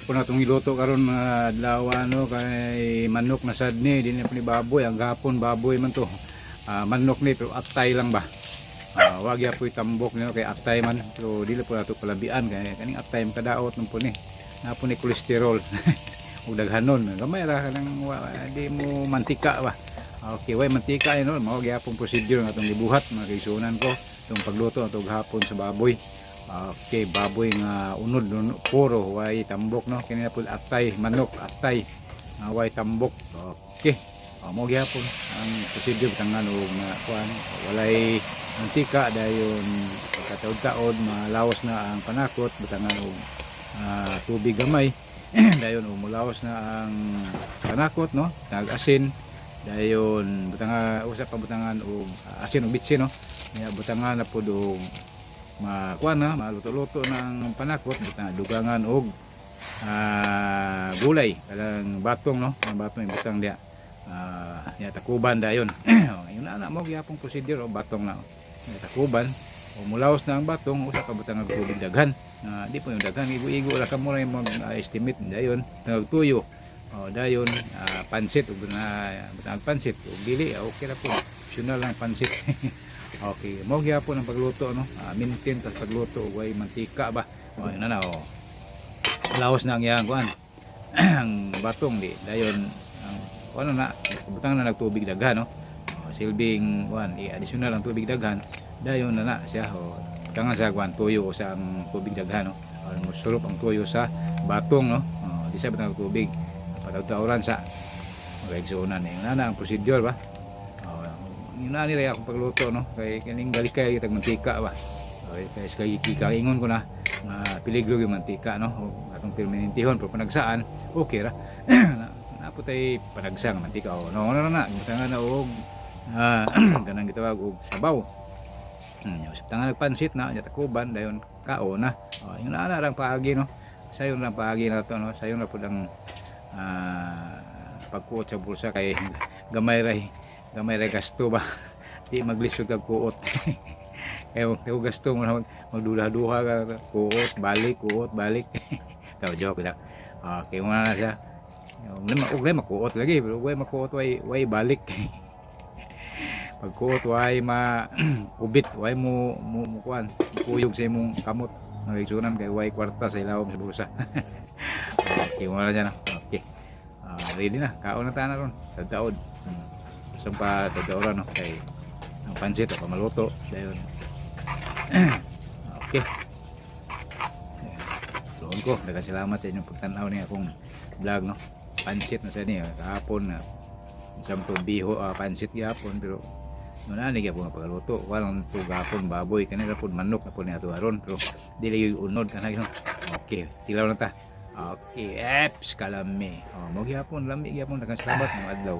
Kung atong iluto karon mga adlaw, no, kay manok na sad ni, di na ni baboy. Ang gahapon baboy man to. Ah, manok ni pero atay lang ba. Ah, wag ya po'y tambok niyo kay atay man, pero dili po nato palabian kay kaning atay makadaot man po ni. Na po ni kolesterol. Ug daghanon, gamay ra kanang di mo mantika ba. Okay, way mantika yun, no? Mao gyapon procedure nga atong gibuhat, mga kaigsuonan ko, itong pagluto ato gahapon sa baboy. Okay, baboy nga unod no, puro way tambok, no. Kini na pud atay, manok atay nga way tambok. Okay. Oh, mao gyapon ang procedure, butangan og na kuan, walay mantika, dayon pagkataod-taod malawas na ang panakot, butangan og tubig gamay, dayon og mulawas na ang panakot, no, tag asin, dayon butangan usa pa, butangan og asin ug bitsin, no. Nya butangan na pud og makuan na maluto-luto ng panakot, butang dugangan og gulay kanang batong, no, ang batong ibutang diya. Nya takuban dayon. Oh, yun na na mo gyapon procedure, oh, batong na nya takuban o mulaos na ang batong, usa ka butang og tubig daghan. Di po yung daghan, igo-igo ra kamo ra mag estimate, dayon tangag tuyo. Oh, dayon pansit ug na butang pansit ug dili, okay ra po, optional lang pansit. Okay, mo gyapon ang pagluto, no. Maintain tas pagluto way mantika ba. Oh, yun na na, oh. Laos na ang iyang kuan. Ang batong di dayon ang ano na butang na nagtubig daghan, no. Oh, silbing kuan, i-additional ang tubig daghan, dayon na na siya, oh. Butangan sa kuan tuyo o sa ang tubig daghan, no. Oh, musulop ang tuyo sa batong, no. Oh, di sa butang tubig. Patawtawran sa mga igsuonan eh. Na na ang procedure ba. Oh, yun na nila akong pagluto, no, kay kaning galikay kitag mantika ba. Okay, kay sa kikaingon ko na nga peligro yung mantika, no, o atong permanentihon, pero panagsaan okay ra na, na po tay panagsa nga mantika, oh, no, no, na butangan na og kanang gitawag og sabaw. Usap tangan nagpansit na nya takuban, dayon kao na. Oh, yun na na lang paagi, no, sayon lang paagi na to, no, sayon na pud ang pagkuot sa bulsa kay gamay ray gasto ba, di maglisod kag kuot kay wag gasto mo na magduha-duha ka, kuot balik, kuot balik. Tawa, joke lang. Okay mo na siya. Ug na makuot lagi, pero way makuot, way balik. Pagkuot way ma kubit, way mo kuan, kuyog sa imong kamot, mga igsuonan, kay way kwarta sa ilawom sa bulsa. Okay mo na siya, no? Okay. Ah, ready na, kaon na ta na ron taod. Pa taod, no, kay ang pansit o pamaluto dayon. Okay. Doon ko, daghang salamat sa inyong pagtanaw ni akong vlog, no. Pansit na sa niyo kahapon na isang to biho, pansit gyapon, pero no na ni gyapon nga pagluto. Walang to gapon baboy, kanila pud manok na pud ni ato aron, pero dili yung unod kana yun. Okay, tilaw na ta. Okay, eps kalami. Oh, mo gyapon, lami gyapon. Daghang salamat, mga adlaw.